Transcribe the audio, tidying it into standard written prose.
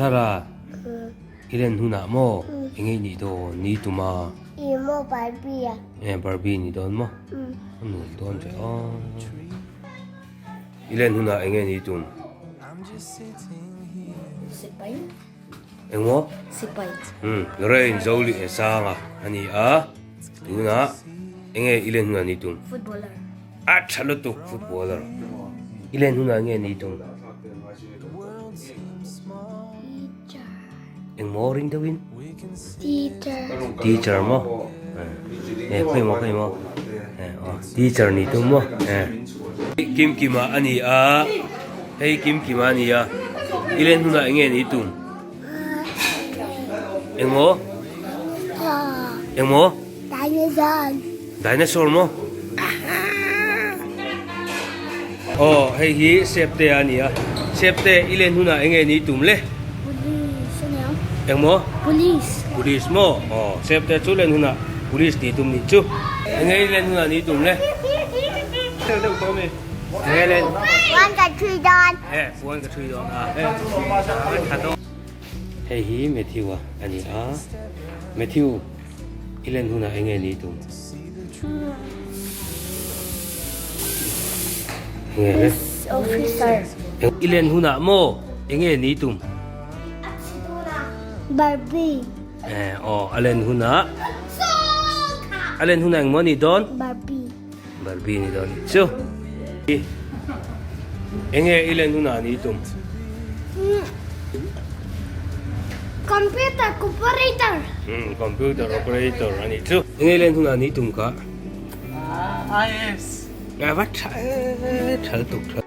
Sara, i len hunah maw eng nge i nih dawn ni tuma? I maw Barbie a? E Barbie ni dawn maw? A nuam dawn ve aw. I len hunah eng nge ni tum? Sipai. Eng maw? Sipai. Um, Lorraine Zoli e sanga a ni a. Tunah eng nge i len hunah ni tum? Footballer. A tha lutuk footballer. I len hunah eng nge ni tum? Teacher. Eng maw ring deuhin? Teacher. Teacher maw? Eh, khawi maw khawi maw? Eh, aw, teacher ni tum maw? Eh. Kim Kima a ni a, hei Kim Kima a ni a. I len hunah eng nge ni tum? Eng maw? Eng maw? Dinosaur. Dinosaur maw? Aw, hei hi Septe a ni a. Septe, i len hunah eng nge ni tum le? Police a nia. Eng maw? Police. Police maw? Aw, Septe chu len hunah police ni tum nih chu. Eng nge i len hunah ni tum le? Eng nge len? Puan ka thui dawn. Eh, puan ka thui dawn a. Tha dawn. Hei hi Matthew a a ni a. Matthew, i len hunah eng nge ni tum? Eng nge le? Police officer. I len hunah maw eng nge ni tum? Barbie. Eh, aw, a len hunah. A len hunah eng maw ni dawn? Barbie. Barbie ni dawn nih chu. Eng nge i len hunah ni tum? Computer operator. Computer operator a nih chu. Eng nge i len hunah ni tum kha? IAS. A va tha e, tha lutuk tha.